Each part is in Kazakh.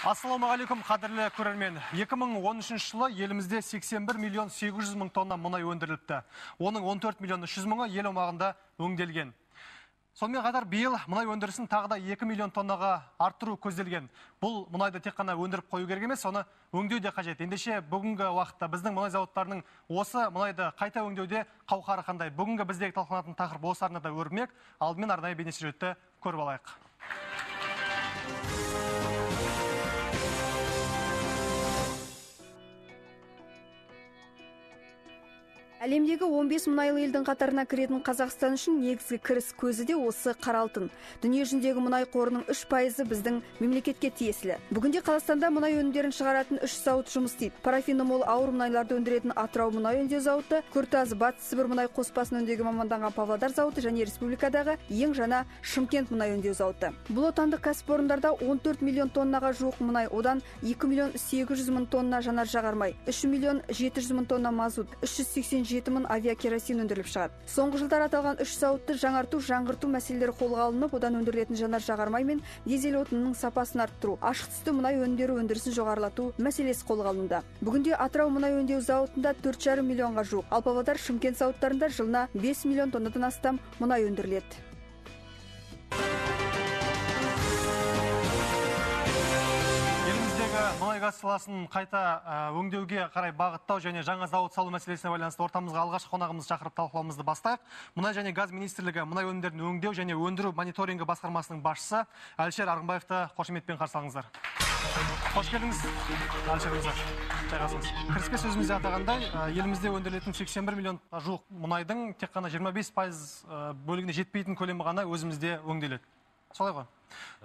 Ассалаумағалейкум, қадірлі көрермен. 2013 жылы елімізде 81 миллион 800 мың тонна мұнай өндіріліпті. Оның 14 миллион 300 мыңы ел аумағында өңделген. Сонымен қатар биыл мұнай өндірісін тағы да 2 миллион тоннаға арттыру көзделген. Бұл мұнайды тек қана өндіріп қою керек емес, соны өңдеу де қажет. Ендеше бүгінгі уақытта біздің мұнай зауыттарының осы мұнайды қайта өңдеуде қауқары қандай? Бүгінгі біздегі талқыланатын тақырып осы арнада өрбімек. Алдымен арнайы бейнесюжетті көріп алайық. Әлемдегі 15 мұнайлы елдің қатарына кіретін Қазақстан үшін негізгі кіріс көзі де осы қара алтын. Дүние жүзіндегі мұнай қорының 3%-ы біздің мемлекетке тиесілі. Бүгінде Қазақстанда мұнай өнімдерін шығаратын 3 зауыт жұмыс істейді. Парафині мол ауыр мұнайларды өндіретін Атырау мұнай өңдеу зауыты, Күртаз Батыс Сібір мұнай қоспасын өңдеуге маманданған Павлодар зауыты және республикадағы ең жаңа Шымкент мұнай өңдеу зауыты. Бұл отандық кәсіпорындарда 14 миллион тоннаға жуық мұнай, одан 2 миллион 800 мың тонна жанар жағармай, 3 миллион 700 мың тонна мазут, 387 мың авиакеросин өндіріліп шығады. Соңғы жылдар аталған 3 зауытты жаңарту, жаңғырту мәселелері қолға алынып, одан өндірілетін жанар жағармай мен дизель отынының сапасын арттыру, ашық түсті мұнай өнімдері өндірісін жоғарылату мәселесі қолға алынды. Бүгінде Атырау мұнай өңдеу зауытында 4,5 миллионға жуық, ал Павлодар, Шымкент зауыттарында жылына 5 миллион тоннадан астам мұнай өндіріледі. Мұнай газ саласын қайта өңдеуге қарай бағыттау және жаңа зауыт салу мәселесіне байланысты ортамызға алғашқы қонағымызды шақырып талқылауымызды бастайық. Мұнай және газ министрлігі мұнай өнімдерін өңдеу және өндіру мониторингі басқармасының басшысы Әлішер Арғынбаевты қошеметпен қарсы алыңыздар. Қош келдіңіз, Әлішер мырза. Жайғасыңыз. Кіріспе сөзімізде атағандай, елімізде өндірілетін 81 миллион жуық мұнайдың тек қана 25% бөлігіне жетпейтін көлемі ғана өзімізде өңделеді. Солай ғой.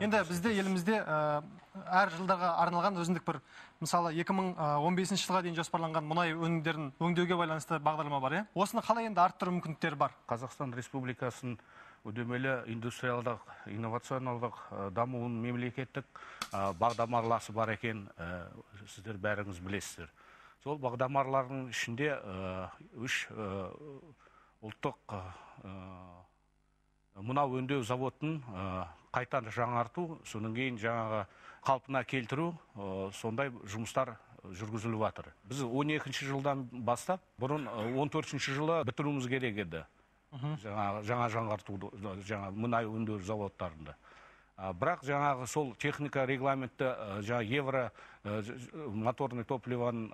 Енді бізде елімізде әр жылдарға арналған өзіндік бір, мысалы 2015 жылға дейін жоспарланған мұнай өнімдерін өңдеуге байланысты бағдарлама бар, иә? Осыны қалай енді арттыру мүмкіндіктері бар? Қазақстан Республикасының үдемелі индустриалдық, инновационалдық дамуының мемлекеттік бағдарламасы бар екен, сіздер бәріңіз білесіздер. Сол бағдарламалардың ішінде үш ұлттық мұнай өңдеу заводын қайта жаңарту, содан кейін жаңағы қалпына келтіру, сондай жұмыстар жүргізіліп жатыр. Біз 12 жылдан бастап, бұрын 14 жылы бітіруіміз керек еді. Жаңа жаңарту, жаңа мұнай өңдеу заводтарында. Бірақ жаңағы сол техника регламентті, жаңа евро моторный топливоның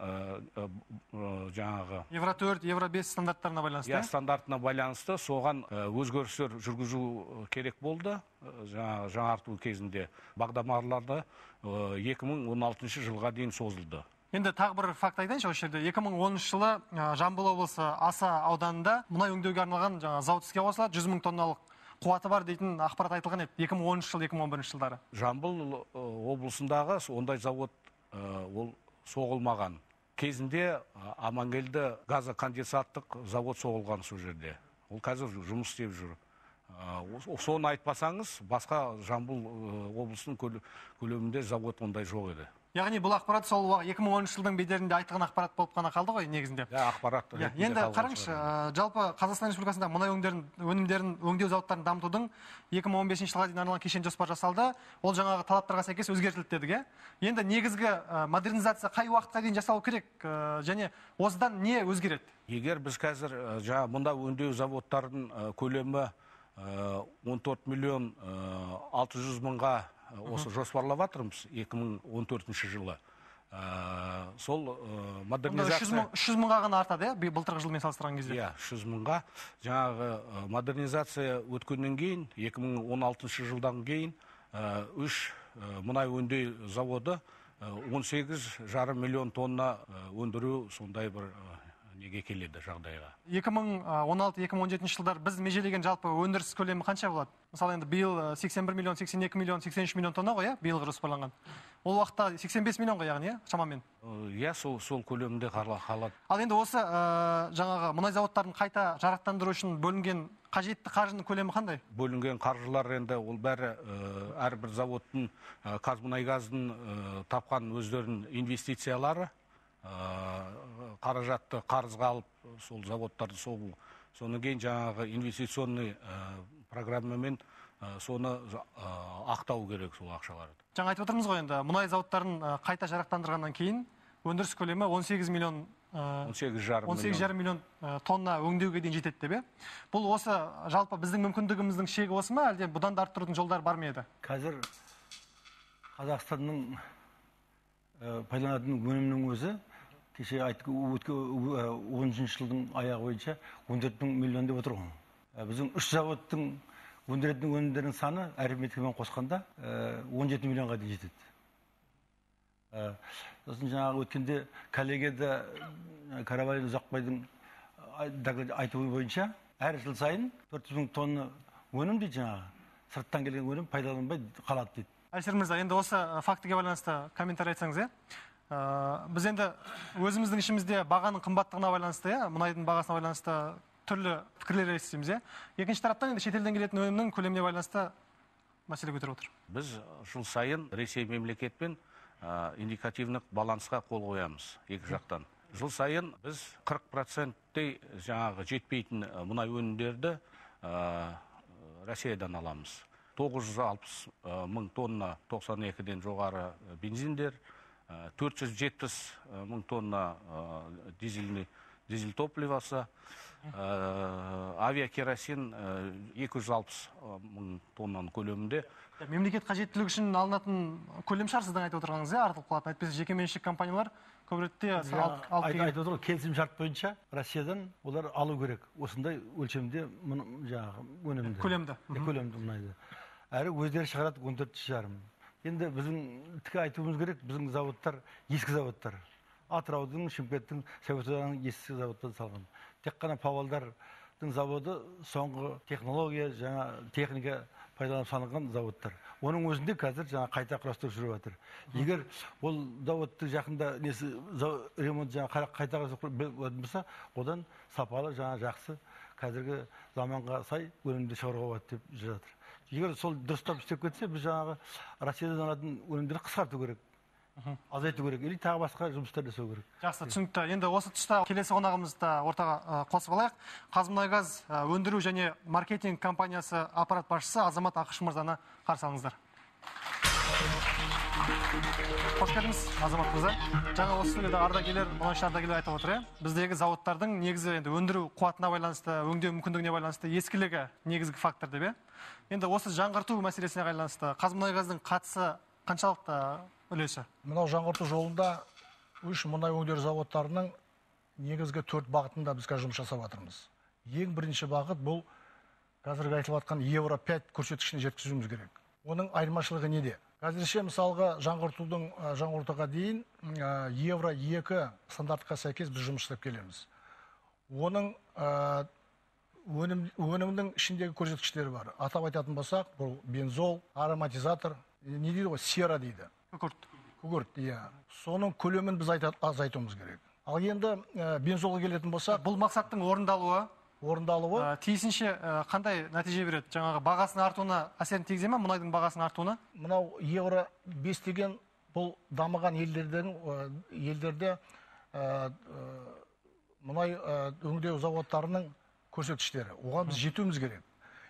жаңағы евро 4, евро 5 стандарттарына байланысты. Иә, стандартына байланысты соған өзгерістер жүргізу керек болды. Жаңа жаңарту кезінде бағдарламаларды 2016 жылға дейін созылды. Енді тағы бір факт айтайыншы осы жерде. 2010 жылы Жамбыл облысы Аса ауданында мұнай өңдеуге арналған жаңа зауыт іске қосылады, 100 мың тонналық қуаты бар дейтін ақпарат айтылған еді 2010 жыл, 2011 жылдары. Жамбыл облысындағы ондай завод ол соғылмаған. Кезінде Амангелді газоконденсаттық завод соғылған сол жерде. Ол қазір жұмыс істеп жүр. Соны айтпасаңыз, басқа Жамбыл облысының көлемінде завод ондай жоқ еді. Яғни бұл ақпарат сол 2010 жылдың бедерінде айтылған ақпарат болып қана қалды ғой негізінде. Иә, ақпарат. Енді қараңызшы, жалпы Қазақстан Республикасында мұнай өнімдерін өңдеу зауыттарын дамытудың 2015 жылға дейін арналған кешен жоспар жасалды. Ол жаңағы талаптарға сәйкес өзгертілді дедік, иә? Енді негізгі модернизация қай уақытқа дейін жасалу керек және осыдан не өзгереді? Егер біз қазір жаңа мұнда өңдеу заводтарының көлемі 14 миллион 600 мыңға осы жоспарлап жатырмыз 2014 жылы. Сол модернизация 300 мыңға ғана артады, иә, былтырғы жылмен салыстырған кезде. Иә, 300 мыңға. Жаңағы модернизация өткеннен кейін 2016 жылдан кейін үш мұнай өңдеу заводы 18,5 миллион тонна өндіру сондай бір неге келеді жағдайға. 2016-2017 жылдар біз межелеген жалпы өндіріс көлемі қанша болады? Мысалы енді биыл 81 миллион, 82 миллион, 83 миллион тонна ғой, иә, биылғы жоспарланған. Ол уақытта 85 миллион ғой, яғни, иә, шамамен. Иә, сол көлемде қалады. Ал енді осы жаңағы мұнай зауыттарын қайта жарақтандыру үшін бөлінген қажетті қаржының көлемі қандай? Бөлінген қаржылар енді ол бәрі әрбір заводтың, Қазмұнайгаздың тапқан өздерінің инвестициялары, қаражатты қарызға алып сол заводтарды соғу. Содан кейін жаңағы инвестиционный программамен Соны ақтау керек, сол ақшаларды. Жаңа айтып отырмыз ғой, енді мұнай зауыттарын қайта жарақтандырғаннан кейін өндіріс көлемі 18 миллион, 18,5 миллион тонна өңдеуге дейін жетеді деп, Бұл осы жалпы біздің мүмкіндігіміздің шегі осы ма, әлде бұдан да арттырудың жолдары бар ма еді? Қазір Қазақстанның пайдаланатын өнімнің өзі кеше өткен 13 жылдың аяғы бойынша 14 мың миллион деп отыр ғой. Біздің үш заводтың өндіретін өнімдердің саны арифметикамен қосқанда 17 миллионға дейін жетеді. Сосын жаңағы өткенде коллегияда Карабалин Ұзақбайдың айтуы бойынша, әр жыл сайын 400 мың тонна өнім дейді, жаңағы сырттан келген өнім пайдаланбай қалады дейді. Әлішер мырза, енді осы фактіге байланысты комментарий айтсаңыз, иә. Біз енді өзіміздің ішімізде бағаның қымбаттығына байланысты, иә, мұнайдың бағасына байланысты түрлі пікірлер естиміз, иә. Екінші тараптан енді шетелден келетін өнімнің көлеміне байланысты мәселе көтеріп отыр. Біз жыл сайын Ресей мемлекетпен индикативный балансқа қол қоямыз екі жақтан. Жыл сайын біз 40 проценттей жаңағы жетпейтін мұнай өнімдерді Россиядан аламыз. 960 мың тонна 92-ден жоғары бензиндер, 470 мың тонна дизельный дизель топливосы, авиакеросин 260 мың тоннаның көлемінде. Мемлекет қажеттілігі үшін алынатын көлем шығар сіздің айтып отырғаныңыз, иә, артылып қалатын. Әйтпесе жекеменшік компаниялар көп ретте алып айтып отыр ғой, келісім шарт бойынша Россиядан олар алу керек осындай өлшемде жаңағы өнімді. Көлемді. Көлемді мұнайды. Әрі өздері шығарады 14,5. Енді біздің тіке айтуымыз керек, біздің заводтар ескі заводтар. Атыраудың, Шымкенттің, Совет Одағының ескі заводтары салған. Тек қана Павлодардың заводы соңғы технология, жаңа техника пайдаланып салынған заводтар. Оның өзінде қазір жаңа қайта құрастыру жүріп жатыр. Егер ол заводты жақында несі ремонт, жаңа қайта құрастыру болатын болса, одан сапалы, жаңа жақсы, қазіргі заманға сай өнімді шығаруға болады деп жатыр. Егер сол дұрыстап істеп кетсе, біз жаңағы Россиядан алатын өнімдерді қысқарту керек, азайту керек или тағы басқа жұмыстар жасау керек. Жақсы, түсінікті. Енді осы тұста келесі қонағымызды да ортаға қосып алайық. «Қазмұнайгаз» өндіру және маркетинг компаниясы аппарат басшысы Азамат Ақыш мырзаны қарсы алыңыздар. Қош келдіңіз, Азамат мырза. Жаңа осы студияда ардагерлер, мұнайшы ардагерлер айтып отыр, иә, біздегі зауыттардың негізі енді өндіру қуатына байланысты, өңдеу мүмкіндігіне байланысты ескілігі негізгі фактор деп, иә. Енді осы жаңғырту мәселесіне байланысты «Қазмұнайгаздың» қатысы қаншалықты, үлесі? Мынау жаңғырту жолында үш мұнай өңдеу заводтарының негізгі төрт бағытында біз қазір жұмыс жасап жатырмыз. Ең бірінші бағыт — бұл қазіргі айтылып жатқан Евро 5 көрсеткішіне жеткізуіміз керек. Оның айырмашылығы неде? Қазірше, мысалға, жаңғыртуға дейін Евро 2 стандартқа сәйкес біз жұмыс жасап келеміз. Оның өнімнің ішіндегі көрсеткіштері бар. Атап айтатын болсақ, бұл бензол, ароматизатор, не дейді ғой, сера дейді. Күкірт. Күкірт, иә. Соның көлемін біз азайтуымыз керек. Ал енді бензолға келетін болсақ, Бұл мақсаттың орындалуы орындалуы тиісінше қандай нәтиже береді? Жаңағы бағасының артуына әсерін тигізе ме, мұнайдың бағасының артуына? Мынау Евро 5 деген бұл дамыған елдерде мұнай өңдеу заводтарының көрсеткіштері. Оған біз жетуіміз керек.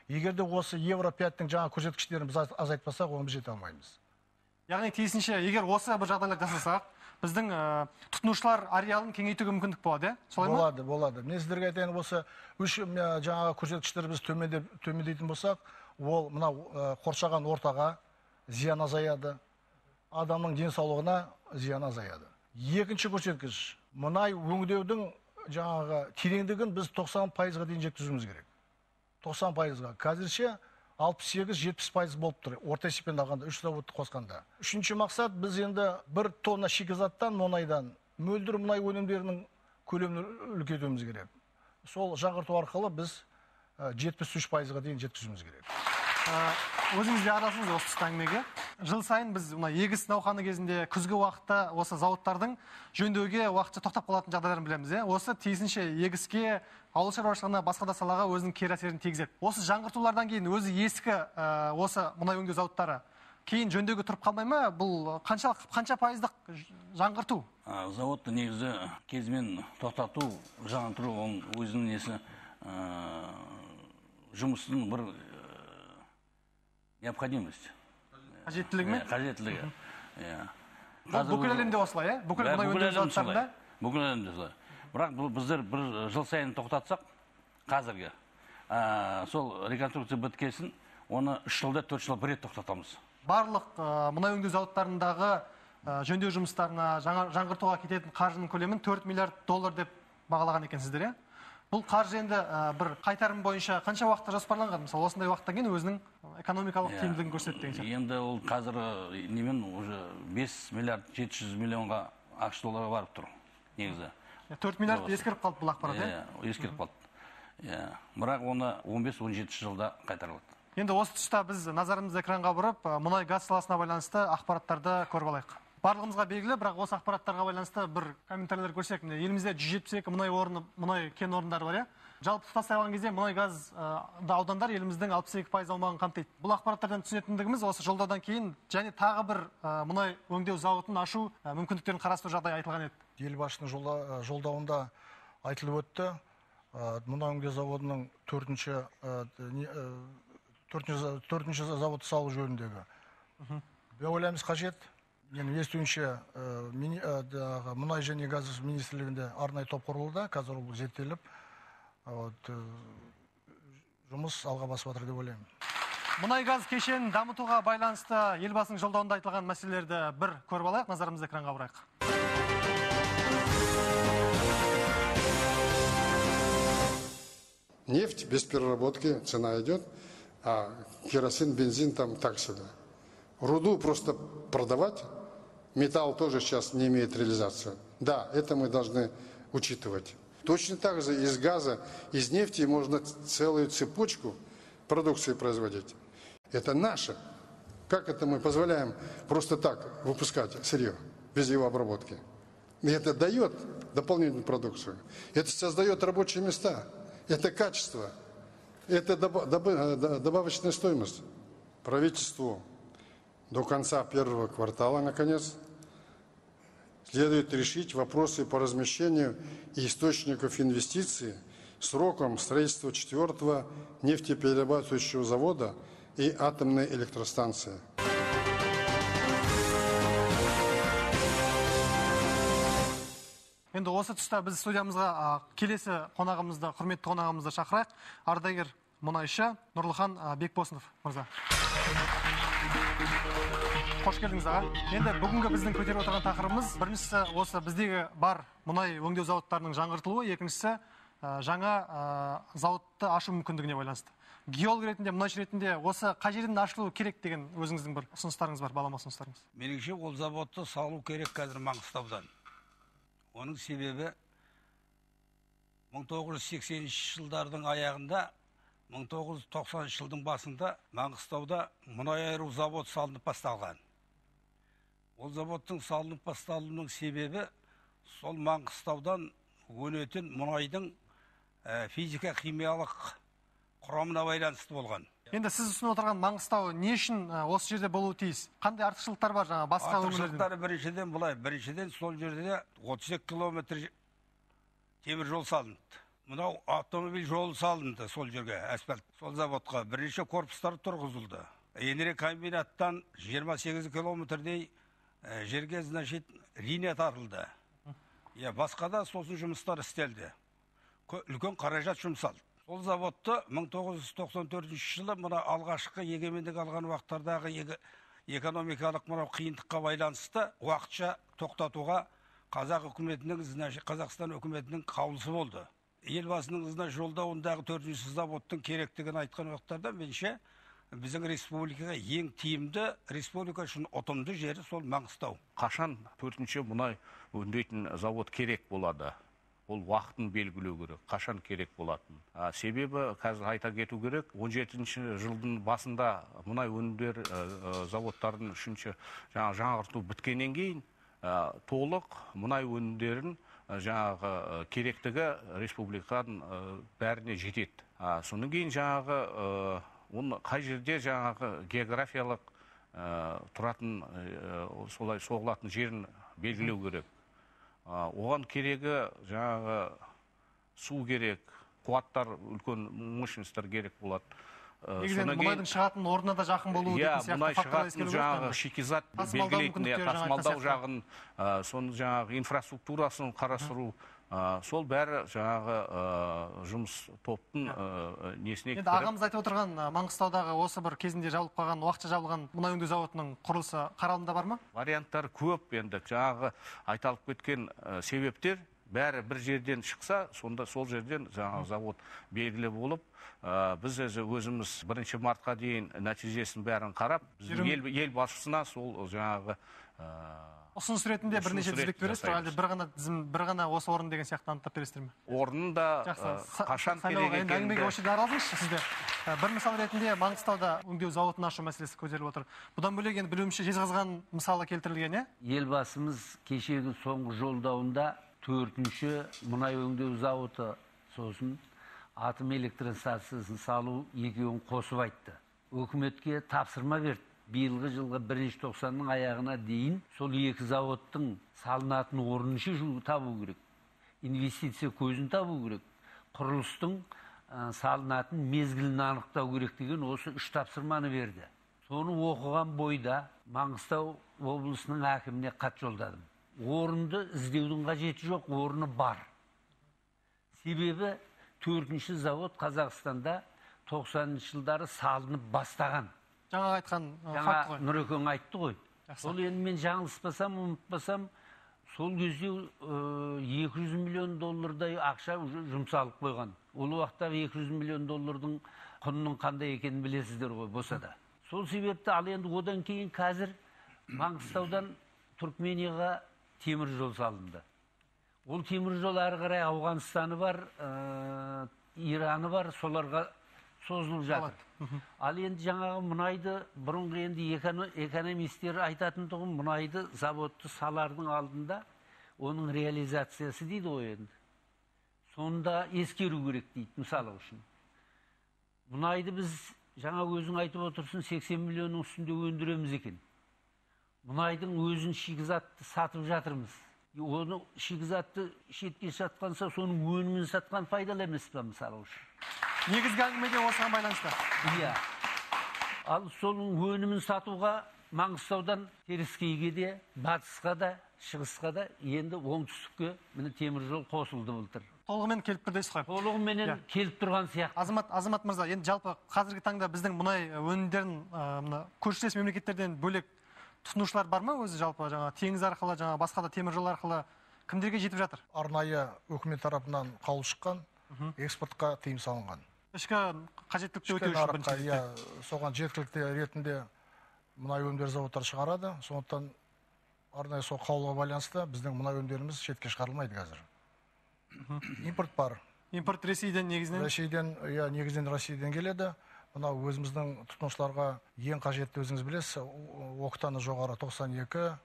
Егер де осы Евро 5-тің жаңа көрсеткіштерін біз азайтпасақ, оған біз жете алмаймыз. Яғни тиісінше, егер осы бір жағдайлар жасасақ, біздің тұтынушылар ареалын кеңейтуге мүмкіндік болады, иә, солай ма? Болады, болады. Мен сіздерге айтайын, осы үш жаңағы көрсеткіштер біз төмендейтін болсақ, ол мынау қоршаған ортаға зиян азаяды, адамның денсаулығына зиян азаяды. Екінші көрсеткіш — мұнай өңдеудің жаңағы тереңдігін біз 90 пайызға дейін жеткізуіміз керек, 90 пайызға. Қазірше 68-70% болып тұр орта есеппен алғанда, үш заводты қосқанда. Үшінші мақсат — біз енді бір тонна шикізаттан, мұнайдан мөлдір мұнай өнімдерінің көлемін үлкейтуіміз керек. Сол жаңғырту арқылы біз 73 пайызға дейін жеткізуіміз керек. Өзіңіз де араласыңыз осы тұста әңгімеге. Жыл сайын біз мына егіс науқаны кезінде, күзгі уақытта осы зауыттардың жөндеуге уақытша тоқтап қалатын жағдайларын білеміз, иә. Осы тиісінше егіске, ауыл шаруашылығына, басқа да салаға өзінің кері әсерін тигізеді. Осы жаңғыртулардан кейін өзі ескі осы мұнай өңдеу зауыттары кейін жөндеуге тұрып қалмай ма? Бұл қанша пайыздық жаңғырту? Заводты негізі кезімен тоқтату, жаңарту, оның өзінің несі, жұмысының бір Необходимость. Қажеттілігі ме? Қажеттілігі. Иә. Бүкіл әлемде осылай, иә? Бүкіл мұнай өндіру зауыттарында? Бүкіл әлемде солай. Бірақ бұл біздер бір жыл сайын тоқтатсақ, қазіргі сол реконструкция біткесін, оны 3 жылда, 4 жылда бір рет тоқтатамыз. Барлық мұнай өңдеу зауыттарындағы жөндеу жұмыстарына, жаңғыртуға кететін қаржының көлемін 4 миллиард доллар деп бағалаған екенсіздер, иә? Бұл қаржы енді бір қайтарым бойынша қанша уақытта жоспарланған? Мысалы, осындай уақыттан кейін өзінің экономикалық тиімділігін көрсетті деген сияқты. Енді ол қазір немен уже 5 миллиард 700 миллионға ақш долларға барып тұр негізі. 4 миллиард ескіріп қалды бұл ақпарат, иә? Ескіріп қалды. Бірақ оны 15-17 жылда қайтарылады. Енді осы тұста біз назарымызды экранға бұрып, мұнай газ саласына байланысты ақпараттарды көріп алайық. Барлығымызға белгілі, бірақ осы ақпараттарға байланысты бір комментарийлер көрсек, міне елімізде 172 мұнай орны, мұнай кен орындары бар, иә? Жалпы тұтастай алған кезде мұнай газ аудандар еліміздің 62% аумағын қамтиды. Бұл ақпараттардан түсінетіндігіміз осы жолдаудан кейін және тағы бір мұнай өңдеу зауытын ашу мүмкіндіктерін қарастыру жағдайы айтылған еді. Елбасының жолдауында айтылып өтті. Мұнай өңдеу заводының төртінші заводты салу жөніндегі. Мен ойлаймыз қажет. Менің естуімше, мұнай және газ министрлігінде арнайы топ құрылды, қазір ол зерттеліп, жұмыс алға басып жатыр деп ойлаймын. Мұнай газ кешенін дамытуға байланысты елбасының жолдауында айтылған мәселелерді бір көріп алайық, назарымызды экранға бұрайық. Нефть без переработки, цена идет, а керосин, бензин там так себе. Руду просто продавать, металл тоже сейчас не имеет реализации. Да, это мы должны учитывать. Точно так же из газа, из нефти можно целую цепочку продукции производить. Это наше. Как это мы позволяем просто так выпускать сырье без его обработки? И это дает дополнительную продукцию. Это создает рабочие места. Это качество. Это добавочная стоимость. Правительству до конца первого квартала, наконец, следует решить вопросы по размещению источников инвестиций сроком строительства 4-го нефтеперерабатывающего завода и атомной электростанции. Енді осы тұста біз студиямызға келесі қонағымызды, құрметті қонағымызды шақырайық. Ардагер мұнайшы Нұрлыхан Бекбосынов мырза. Қош келдіңіз, аға. Енді бүгінгі біздің көтеріп отырған тақырыбымыз, біріншісі осы біздегі бар мұнай өңдеу зауыттарының жаңғыртылуы, екіншісі жаңа зауытты ашу мүмкіндігіне байланысты. Геолог ретінде, мұнайшы ретінде осы қай жерден ашылуы керек деген өзіңіздің бір ұсыныстарыңыз бар, балама ұсыныстарыңыз? Меніңше, ол заводты салу керек қазір Маңғыстаудан. Оның себебі 1980 жылдардың аяғында, 1990 жылдың басында Маңғыстауда мұнай айыру завод салынып басталған. Ол заводтың салынып басталуының себебі сол Маңғыстаудан өнетін мұнайдың физика химиялық құрамына байланысты болған. Енді сіз ұсынып отырған Маңғыстау не үшін осы жерде болуы тиіс? Қандай артықшылықтар бар жаңа басқа өңірлерден? Артықшылықтары біріншіден былай, біріншіден сол жерде 32 километр темір жол салынды. Мынау автомобиль жолы салынды сол жерге, асфальт. Сол заводқа бірнеше корпустар тұрғызылды. Энергокомбинаттан 28 километрдей жерге, значит, линия тартылды. Басқа да сосын жұмыстар істелді. Үлкен қаражат жұмсалды. Сол заводты 1994 жылы мына алғашқы егемендік алған уақыттардағы экономикалық мынау қиындыққа байланысты уақытша тоқтатуға Қазақ үкіметінің, Қазақстан үкіметінің қаулысы болды. Елбасының ізіне жолдауындағы 4-ші заводтың керектігін айтқан уақыттарда меніңше біздің республикаға ең тиімді, республика үшін ұтымды жері сол Маңғыстау. Қашан 4-ші мұнай өңдейтін завод керек болады? Ол уақытын белгілеу керек, қашан керек болатын. Себебі қазір айта кету керек, 17-ші жылдың басында мұнай өнімдер заводтарының 3-ші жаңғырту біткеннен кейін толық мұнай өнімдерін жаңағы керектігі республиканың бәріне жетеді. Содан кейін жаңағы оны қай жерде жаңағы географиялық тұратын, солай соғылатын жерін белгілеу керек. Оған керегі жаңағы су керек, қуаттар, үлкен мощностьтар керек болады. Негізінен мұнайдың шығатын орнына да жақын болуы дейтін сияқты факторлар ескерілу керек. Жаңағы шикізат белгілейтін, тасымалдау жағын, соның жаңағы инфраструктурасын қарастыру, сол бәрі жаңағы жұмыс топтың несіне. Енді ағамыз айтып отырған Маңғыстаудағы осы бір кезінде жабылып қалған, уақытша жабылған мұнай өңдеу зауытының құрылысы қаралымда бар ма? Варианттар көп енді. Жаңағы айталып кеткен себептер бәрі бір жерден шықса, сонда сол жерден жаңағы завод белгілі болып, біз өзіміз 1 мартқа дейін нәтижесін бәрін қарап, біздің ел басшысына сол жаңағы ұсыныс ретінде бірнеше тізбек бересіздер, әлде бір ғана тізім, бір ғана осы орын деген сияқты анықтап бересіздер ме? Орнын да қашан керек екенін. Әңгімеге осы жерде араласыңызшы сізде. Бір мысал ретінде Маңғыстауда өңдеу зауытын ашу мәселесі көтеріліп отыр. Бұдан бөлек енді білуімше Жезқазған мысалы келтірілген, иә? Елбасымыз кешегі соңғы жолдауында 4-ші мұнай өңдеу зауыты, сосын атом электростанциясын салу екеуін қосып айтты. Үкіметке тапсырма берді. Биылғы жылғы 1-ші тоқсанның аяғына дейін сол екі зауыттың салынатын орнын шешу табу керек. Инвестиция көзін табу керек. Құрылыстың салынатын мезгілін анықтау керек деген осы 3 тапсырманы берді. Соны оқыған бойда Маңғыстау облысының әкіміне хат жолдадым. Орынды іздеудің қажеті жоқ, орны бар. Себебі 4-ші завод Қазақстанда 90-шы жылдары салынып бастаған. Жаңа айтқан факт қой. Нұрекең айтты ғой. Сол енді мен жаңылыспасам, ұмытпасам, сол кезде 200 миллион доллардай ақша жұмсалып қойған. Ол уақытта 200 миллион доллардың құнының қандай екенін білесіздер ғой, болса да. Сол себепті ал енді одан кейін қазір Маңғыстаудан Түркменияға темір жол салынды. Ол темір жол әрі қарай Ауғанстаны бар, Ираны бар, соларға созылып жатыр. Ал енді жаңағы мұнайды бұрынғы енді экономистер айтатын тұғын, мұнайды заводты салардың алдында оның реализациясы дейді ғой енді. Соны да ескеру керек дейді, мысалы үшін. Мұнайды біз жаңа өзің айтып отырсың, 80 миллионның үстінде өндіреміз екен. Мұнайдың өзін шикізатты сатып жатырмыз. Оны шикізатты шетке сатқанса, соның өнімін сатқан пайдалы емес пе, мысалы үшін? Негізгі әңгіме де осыған байланысты. Иә. Ал соның өнімін сатуға Маңғыстаудан теріскейге де, батысқа да, шығысқа да, енді оңтүстікке міне темір жол қосылды былтыр. Толығымен келіп тұр дейсіз ғой. Толығыменен келіп тұрған сияқты. Азамат мырза, енді жалпы қазіргі таңда біздің мұнай өнімдерін мына көршілес мемлекеттерден бөлек тұтынушылар бар ма өзі жалпы жаңа теңіз арқылы, жаңа басқа да темір жол арқылы кімдерге жетіп жатыр? Арнайы үкімет тарапынан қаулы шыққан, экспортқа тыйым салынған. Ішкі қажеттілікті өтеу үшін бірінші. Иә, соған жеткілікті ретінде мұнай өнімдері зауыттары шығарады. Сондықтан арнайы сол қаулыға байланысты біздің мұнай өнімдеріміз шетке шығарылмайды қазір. Импорт бар. Импорт Ресейден негізінен? Ресейден, иә, негізінен Ресейден келеді. Мынау өзіміздің тұтынушыларға ең қажетті өзіңіз білесіз, октаны жоғары 92,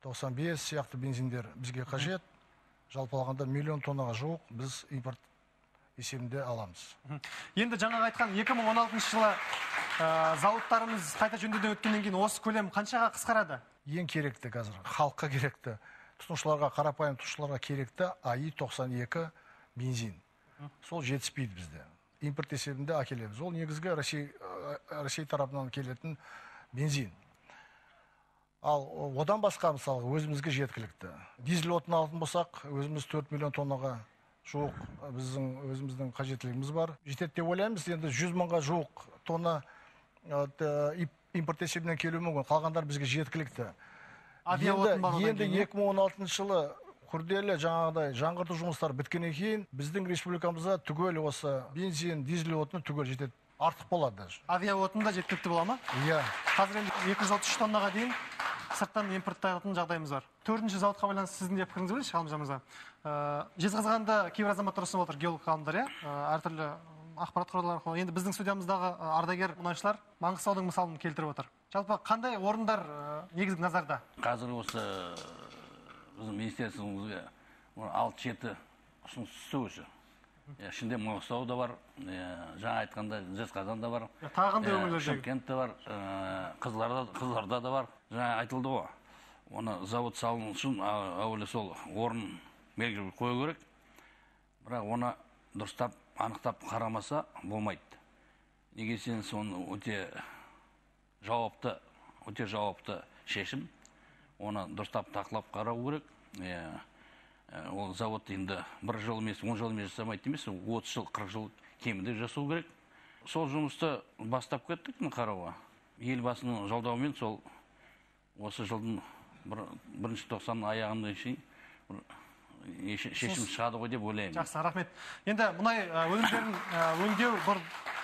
95 сияқты бензиндер бізге қажет. Жалпы алғанда миллион тоннаға жуық біз импорт есебінде аламыз. Енді жаңағы айтқан 2016 жылы зауыттарымыз қайта жөндеуден өткеннен кейін осы көлем қаншаға қысқарады? Ең керекті қазір, халыққа керекті, тұтынушыларға, қарапайым тұтынушыларға керекті АИ 92 бензин. Сол жетіспейді бізде. Импорт есебінде әкелеміз. Ол негізгі Ресей тарапынан келетін бензин. Ал одан басқа мысалы өзімізге жеткілікті. Дизель отын алатын болсақ, өзіміз 4 миллион тоннаға жуық біздің өзіміздің қажеттілігіміз бар. Жетеді деп ойлаймыз. Енді 100 мыңға жуық тонна импорт есебінен келуі мүмкін. Қалғандар бізге жеткілікті. Енді 2016 жылы күрделі жаңағыдай жаңғырту жұмыстары біткеннен кейін біздің республикамызда түгел осы бензин, дизель отыны түгел жетеді. Артық болады даже. Авиаотын да жеткілікті бола ма? Иә. Қазір енді 233 тоннаға дейін сырттан импорттайтын жағдайымыз бар. 4-ші зауытқа байланысты сіздің де пікіріңізді білейінші, Ғалымжан мырза. Жезқазғанда кейбір азаматтар ұсынып отыр, геолог ғалымдар, иә, әртүрлі ақпарат құралдары арқылы. Енді біздің студиямыздағы ардагер мұнайшылар Маңғыстаудың мысалын келтіріп отыр. Жалпы қандай орындар негізгі назарда? Қазір осы біздің министерствомызға 6-7 ұсыныс түсті осы. Ішінде Маңғыстау да бар, жаңа айтқанда Жезқазған да бар, тағы қандай өңірлерде? Шымкент те бар, Қызылорда да бар. Жаңа айтылды ғой, оны завод салыну үшін әуелі сол орын белгілеп қою керек. Бірақ оны дұрыстап, анықтап қарамаса болмайды. Неге десеңіз, оны өте жауапты шешім. Оны дұрыстап тақылап қарау керек. Ол завод енді бір жыл емес, 10 жыл емес жасамайды емес, 30 жыл, 40 жыл кемінде жасау керек. Сол жұмысты бастап кеттік қарауға. Елбасының жолдауымен сол осы жылдың бірінші тоқсанның аяғына шейін шешім шығады ғой деп ойлаймын. Жақсы, рахмет. Енді мұнай өнімдерін өңдеу, бір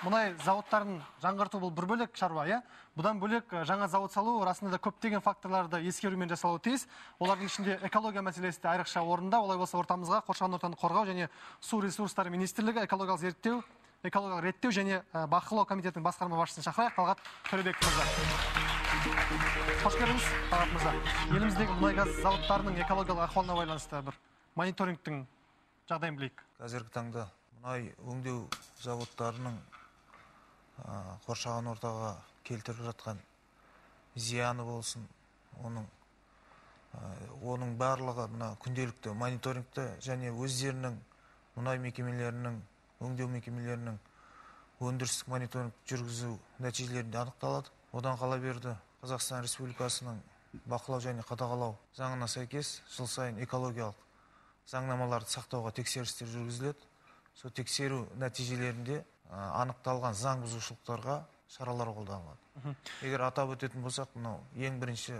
мұнай зауыттарын жаңғырту бұл бір бөлек шаруа, иә? Бұдан бөлек жаңа зауыт салу расында да көптеген факторларды ескерумен жасалуы тиіс. Олардың ішінде экология мәселесі де айрықша орында. Олай болса ортамызға қоршаған ортаны қорғау және су ресурстары министрлігі, экологиялық зерттеу, экологиялық реттеу және бақылау комитетінің басқарма басшысын шақырайық, Талғат Төребек мырза. Қош келдіңіз, Талғат мырза. Еліміздегі мұнай-газ зауыттарының экологиялық ахуалына байланысты бір мониторингтің жағдайын білейік. Қазіргі таңда мұнай өңдеу заводтарының қоршаған ортаға келтіріп жатқан зияны болсын, оның барлығы мына күнделікті мониторингті және өздерінің мұнай мекемелерінің, өңдеу мекемелерінің өндірістік мониторинг жүргізу нәтижелерінде анықталады. Одан қала берді, Қазақстан Республикасының бақылау және қадағалау заңына сәйкес жыл сайын экологиялық заңнамаларды сақтауға тексерістер жүргізіледі. Сол тексеру нәтижелерінде анықталған заң бұзушылықтарға шаралар қолданылады. Егер атап өтетін болсақ, мынау ең бірінші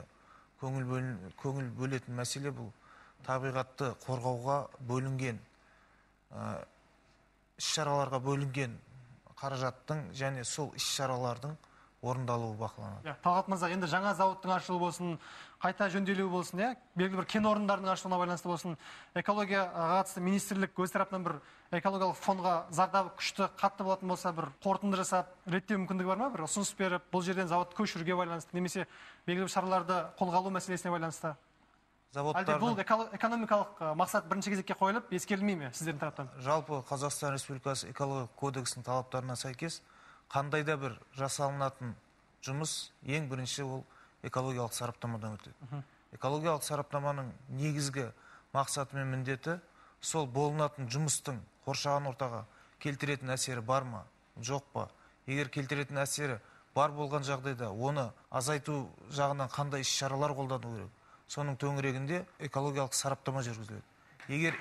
көңіл бөлетін мәселе бұл табиғатты қорғауға бөлінген, іс-шараларға бөлінген қаражаттың және сол іс-шаралардың орындалуы бақыланады. Талғат мырза, енді жаңа зауыттың ашылуы болсын, қайта жөнделуі болсын, белгілі бір кен орындарының ашылуына байланысты болсын, экологияға қатысты министрлік өз тарапынан бір экологиялық фонға зардабы күшті, қатты болатын болса, бір қорытынды жасап, реттеу мүмкіндігі бар ма? Бір ұсыныс беріп, бұл жерден заводты көшіруге байланысты, немесе белгілі бір шараларды қолға алу мәселесіне байланысты. Әлде бұл экономикалық мақсат бірінші кезекке қойылып, ескерілмей ме сіздердің тараптан? Жалпы Қазақстан Республикасы экологиялық кодексінің талаптарына сәйкес қандай да бір жасалынатын жұмыс ең бірінші ол экологиялық сараптамадан өтеді. Экологиялық сараптаманың негізгі мақсаты мен міндеті сол болынатын жұмыстың қоршаған ортаға келтіретін әсері бар ма, жоқ па? Егер келтіретін әсері бар болған жағдайда оны азайту жағынан қандай іс-шаралар қолдану керек? Соның төңірегінде экологиялық сараптама жүргізіледі. Егер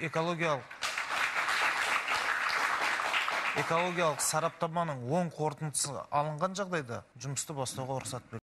экологиялық сараптаманың оң қорытындысы алынған жағдайда жұмысты бастауға рұқсат беріледі.